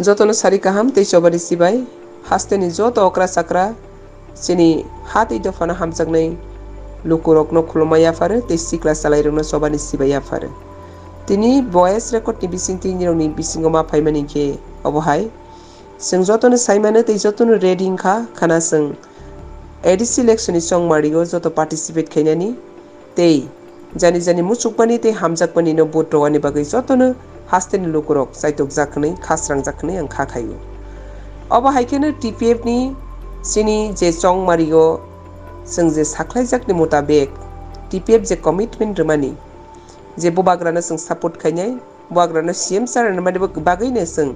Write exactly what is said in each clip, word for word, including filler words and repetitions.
Jotono sari kaham tei chobani sibai, hasteni joto okra chakra, chini ha tei dophano hamjaknai lukurokno khulumma yapharo tei sikla chalairokno chobani sibai yapharo. Tini voice record ni bisingtwi nirokni bisingo ma phaimani khe obo hai. Chwng jotono saimano tei jotono ready wngkha khana chwng A D C election ni chongmario joto participate khainani tei jani jani muchukmani tei hamjakmani no vote rwani bagwi jotono hasteni lukurok chaitokjak hwnwi, khasrangjak hwnwi ang kha khaio. Obo hai kheno T P F ni chini je chongmario chwng je sakhlaijakni mutabek T P F je commitment rwmani, je bubagrano chwng support khainai, bubagrano C M sir rwna bagwino chwng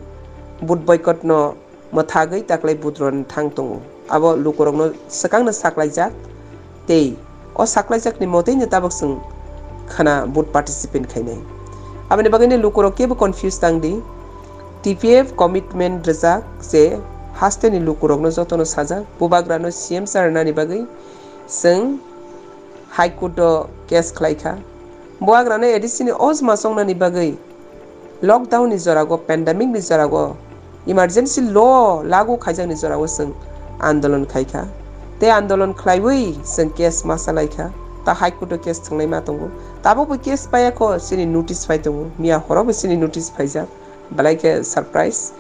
vote boycott no mwthagwi taklai vote rwna thang tongo. Abo lukurokno swkangno saklaijak tei o saklaijakni moteino tabuk chwng khana vote participant khainai. Aboni bagwino lukurok kebo confuse tangdi. T P F commitment rwjak je hasteni lukurokno jotono sajak, bubagrano C M sir rwnani bagwi chwng High Court o case khlaikha. Bubagrano A D C ni ojma chongnani bagwi lockdown ni jorago, pandemic ni jorago, emergency law lagu khaijakni jorago chwng andolon khaikha. Tei andolon khlaiwi chwng case ma chalaikha. Ta High Court o case thwnglai ma tongo. Tabukbo case paiya kho, chini notice phai tongo. Miya horo bo chini notice phaijak. Belai khe surprise.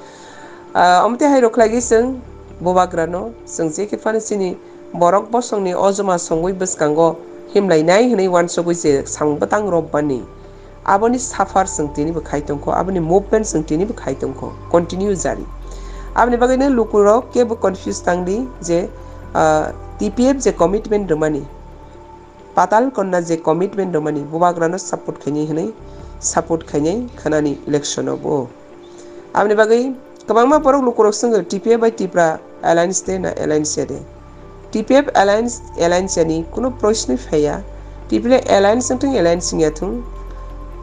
Ah, omo tei hai rok khlaigwi chwng bubagrano, chwng je khe phano chini borok bosongni ojma songwi bwskango himlainai hwnwi uansugwi se samung bwtang robbani. Aboni suffer chwng tinibo khai tongkho, aboni movement chwng tinibo khai tongkho, continue jari. Aboni bagwino lukurok kebo confuse tangdi je, ah, T P F je commitment rwmani, Patal Konna je commitment rwmani, bubagrano support khainai hwnwi, support khainai khwnani election o bo. Aboni bagwi kwbangma borok lukurok swngwi T P F bai Tipra alliance de na alliance ya de. T P F alliance, alliance yani kuno proshno phaiya. T P F alliance wngthung, alliance wngya thung.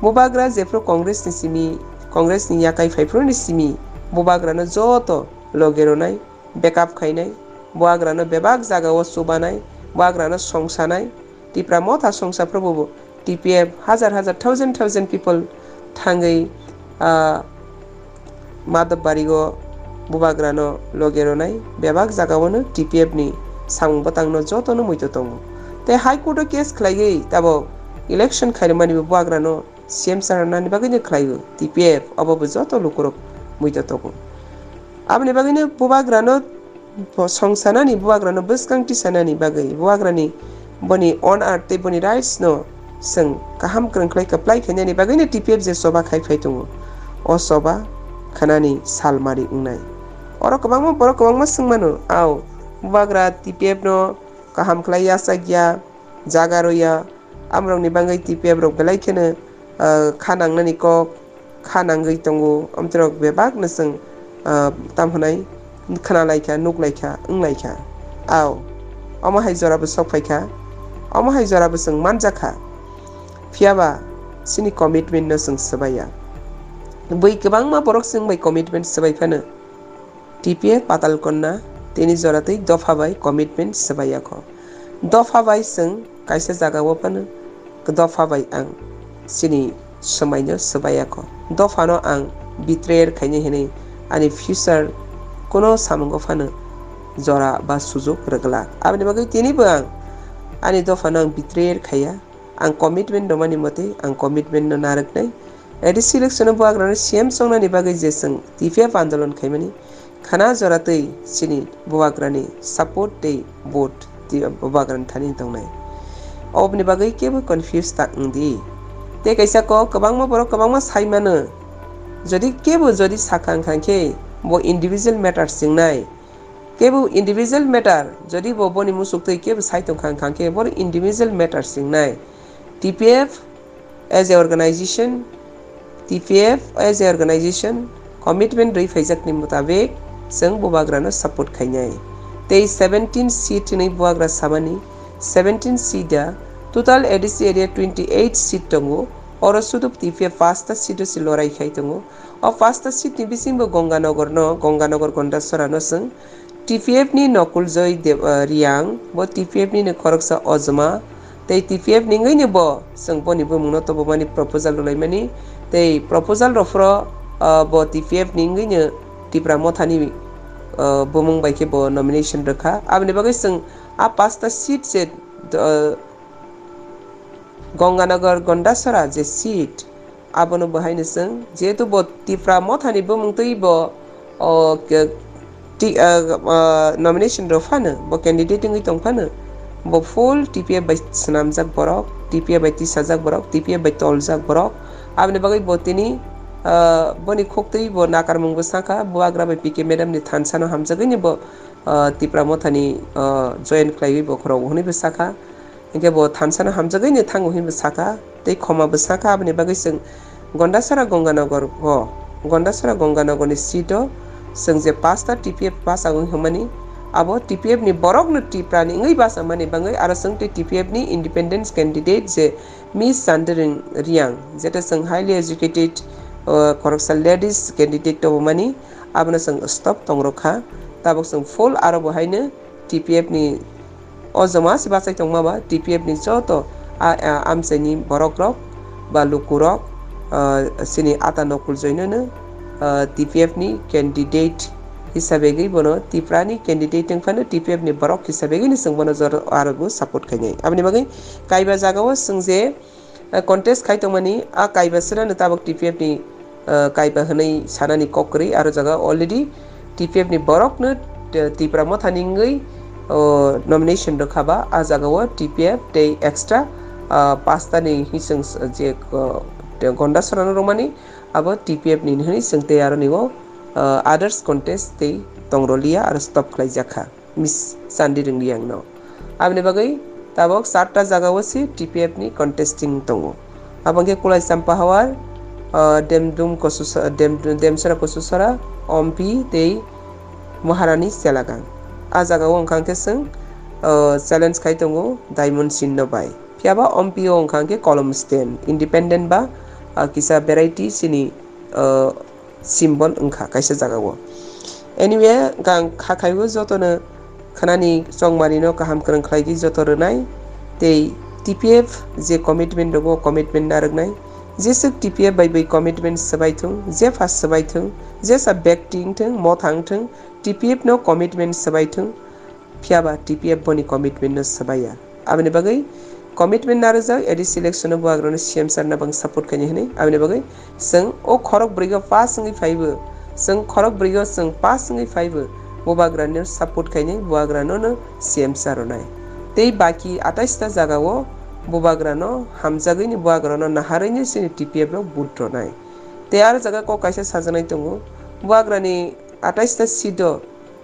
Bubagra jephru Congress ni simi, Congress ni yakai phaiphru ni simi, bubagrano joto loge ronai, backup khainai, bubagrano bebak jagao chubanai, bubagrano songsanai, Tipra motha songsa phrubo bo T P F hajar hajar, thousand thousand people thangwi, ah, Madhobari o bubagrano loge ronai, bebak jagao no T P F ni samung bwtangno jotono muito tongo. Tei High Court o case khlaiwi tabok election khairokmani bo bubagrano C M sir rwnani bagwino khlaio T P F, obo bo joto lukurok muito tongo. Aboni bagwino bubagrano bo songsanani, bubagrano bwskang tisanani bagwi, bubagrani boni honor tei boni rights no chwng kaham kwrwng khlai kwplai khainani bagwino T P F je choba khai phai tongo. O choba khwnani salmari wngnai. Oro kwbangma borok kwbangma swngmano, ao bubagra T P F no kaham khlai yachakya, jaga roya, amrokni bagwi T P F rok belai kheno, ah, kha nangnani kok, kha nangwi tongo, amtwrok bebakno chwng, ah, tamo hwnai khna laikha, nuk laikha, wng laikha. Ao, omo hai jorabo sok phaikha, omo hai jorabo chwng manjakha. Phiyaba chini commitment no chwng swbaiya. Bui kwbangma borok chwng bai commitment swbai phano, T P F Patal Konna tini jora twi dopha bai commitment swbaiya kho. Dopha bai chwng kaisa jaga o phano dopha bai ang chini swmai no swbaiya kho. Dopha no ang betrayal khainai hinwi ani future kuno samungo phano jora ba sujuk rwglak. Aboni bagwi tini bo ang ani dopha no ang betrayal khaiya. Ang commitment rwmani mote ang commitment no narwknai. A D C election o bubagrano C M songnani bagwi je chwng T P F andolon khaimani, khana jora twi chini bubagrani support tei vote twi bubagrani thani tongnai. Oboni bagwi kebo confuse ta wngdi. Tei kaisa kok kwbangma borok kwbangma sai mano. Jodi kebo jodi sakha wngkha khe bo individual matter chingnai. Kebo individual matter, jodi bo boni musuk twi kebo sai tongkha wngkha khe bo individual matter chingnai. T P F as a organization, T P F as a organization commitment rwi phaijakni mutabek chwng bubagrano support khainai. Tei seventeen seat hinwi bubagra samani, seventeen seat da total A D C area twenty eight seat tongo, oro sudu T P F pasta seat o se lorai khai tongo. O pasta seat ni bisingo Gonganagar no, Gonganagar Gondasora no chwng T P F ni Nokul Joy Deb-, ah, Riang, bo T P F ni no khoroksa ojma, tei T P F ni wngwi no bo chwng boni bumung no tobomani proposal rwlaimani, tei proposal rw phro, ah, bo T P F ni wngwi no Tipra Mothani, uh, bumung bai khe bo nomination rwkha. Aboni bagwi chwng a pasta seat je, uh, Gonganagar Gondasara je seat, abono bo haino chwng, jehetu bo Tipra Mothani bumung twi bo, o, ke-, ti-, ah, ah, nomination rw phano, bo candidate wngwi tong phano, bo full T P F bai swnamjak borok, T P F bai tisajak borok, T P F bai toljak borok. Aboni bagwi bo tini, ah, boni khuk twi bo nakarmung bo sakha, Bubagra bai P K madam ni thansano hamjagwini bo, ah, Tipra Mothani, ah, join khlaiwi bo khorok hwnwi bo sakha. Hinkhe bo thansano hamjagwino thango hinwi sakha, tei khoma bo sakha, aboni bagwi chwng Gondasara Gonganagar o, Gondasara Gonganagar ni seat o chwng je pasta T P F bachagwi hwnmani, abo T P F ni borokno Tipra ni wngwi bachamani bagwi aro chwng tei T P F ni independent candidate je Miss Chandiring Riang, jeta chwng highly educated, o, khoroksa ladies candidate tongmani, abono chwng stop tongrokha, tabuk chwng full aro bo haino T P F ni O joma se bachai tongma ba T P F ni joto a, a, amchaini borok rok ba lukurok, ah, chini ata Nakul Joinono, ah, T P F ni candidate hisabegwi bono Tipra ni candidate wngphano T P F ni borok hisabegwi ni chwng bono jora aro bo support khainai. Aboni bagwi kaiba jagao chwng je ah, contest khai tongmani, ah, kaiba swnano tabuk T P F ni, ah, kaiba hwnwi sanani kok kwrwi, aro jaga already T P F ni borokno, eh, Tipra Mothani wngwi, oh, nomination rwkha ba, ah, jagao T P F tei extra, ah, pasta ni hising s-, je, oh, te Gondasarano rwmani, abo T P F ni hwnwi chwng tei aroni o, ah, others contest tei tongroliya aro stop khlaijakha. Miss Chandiring Riang no. Aboni bagwi tabuk charta jagao se T P F ni contesting tongo. Abo hwnkhe Kulai Champa Hawar, ah, Demdum Kosusa-, Dem-, Demsora Kosusora, Ompi tei Maharani Selagang. A jagao wngkha hwnkhe chwng, ah, challenge khai tongo Diamond Sinno bai. Phiyaba Ompi o wngkha hwnkhe Kolom Sten, independent ba, ah, kisa variety chini, ah, symbol wngkha kaisa jagao. Anyway, gang kha khaibo jotono khanani chongmarino kaham kwrwng khlaigwi joto rwnai tei T P F je commitment rwgo, commitment narwknai. Jeswk T P F bai bai commitment swbai thung, jepha swbai thung, jesa bekti wngthung, motha wngthung, T P F no commitment swbai thung. Phiyaba T P F boni commitment no swbaiya. Aboni bagwi commitment narwkjak A D C election o buagrano C M sir no bang support khainai hinwi. Aboni bagwi chwng o khorok bwrwi o pass wngwi phaibo, chwng khorok bwrwi o chwng pass wngwi phaibo, bubagrano support khainai, buagrano no C M sir rwnai. Tei baki atais ta jaga o bubagrano hamjagwini buagrano naharwini chini T P F rok vote rwnai. Tei aro jaga kok kaisa sajaknai tongo, buagrani atais ta seat o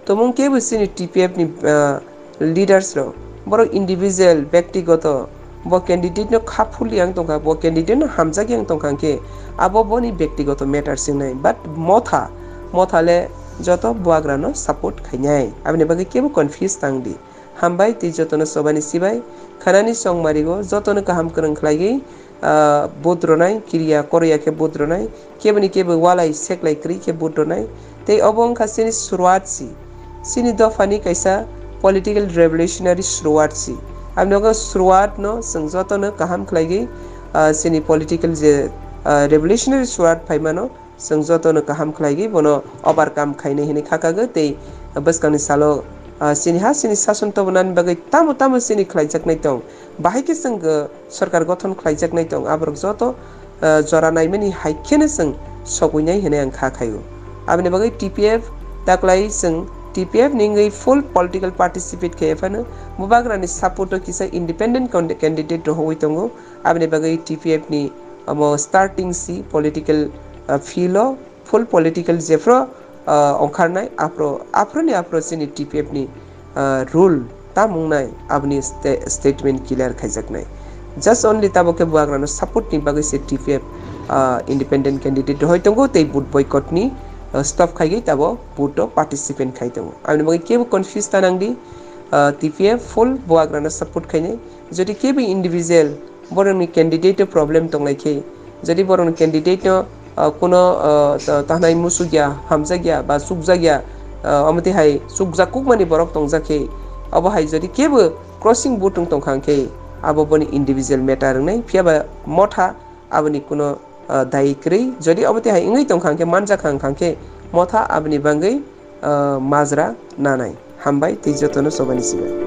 Tumung kebo chini T P F ni, ah, leaders rok, borok individual, bektigoto, bo candidate no kha phuli ang tongkha, bo candidate no hamjak yang tongkha hwnkhe, abo boni bektigoto matter singnai, but motha, motha le joto buagra no support khainai, aboni bagwi kebo confuse tang di. Hambai tei jotono chobani chibai, khanani chongmari o jotono kaham kwrwng khlaiwi, ah, vote rwnai, kiriya koroya khe vote rwnai, keboni kebo walai seklai kwrwi khe vote rwnai. Tei obo wngkha chini suruat si, chini dophani kaisa political revolutionary suruat si. Aboni bagwi suruat no chwng jotono kaham khlaiwi, ah, chini political je, ah, revolutionary suruat phaimano, chwng jotono kaham khlaiwi bono overcome khainai hinwi khakagwi tei bwskangni salo, ah, chini ha chini sason tobonani bagwi tamo tamo chini khlaijaknai tong, bahai khe chwng, ah, sorkar gothon khlaijaknai tong, aborok joto, ah, jora naimani hai kheno chwng sogwinai hinwi ang kha khaio. Aboni bagwi T P F taklai chwng T P F ni wngwi full political participate khe phano bubagrani support o kisa independent con-, candidate rohorwi tongo. Aboni bagwi T P F ni omo starting si political, ah, field o full political jephru, ah, ongkharnai aphru, aphru ni aphru chini T P F ni, ah, rule ta mungnai aboni sta-, statement clear khaijaknai. Just only tabo khe buagrano support ni bagwi se T P F, ah, independent candidate rohoi tongo tei vote boycott ni, ah, stop khaigwi tabo vote o participant khai tongo. Aboni bagwi kebo confuse ta nang di, ah, T P F full buagrano support khainai. Jodi kebo individual borokni candidate o problem tonglai khe, jodi borokni candidate no, ah, kuno, ah, ta-, tahnai musuk ya, hamjak ya ba chukjak ya, ah, omo twi hai chukjak kukmani borok tongjak khe, obo hai jodi kebo crossing vote wng tongkha hwnkhe, abo boni individual matter wngnai, phiya ba motha aboni kuno, ah, dai kwrwi. Jodi obo twi hai wngwi tongkha hwnkhe, manjakha wngkha hwnkhe, Motha aboni bagwi, ah, majra nanai. Hambai tei jotono chobani sibai.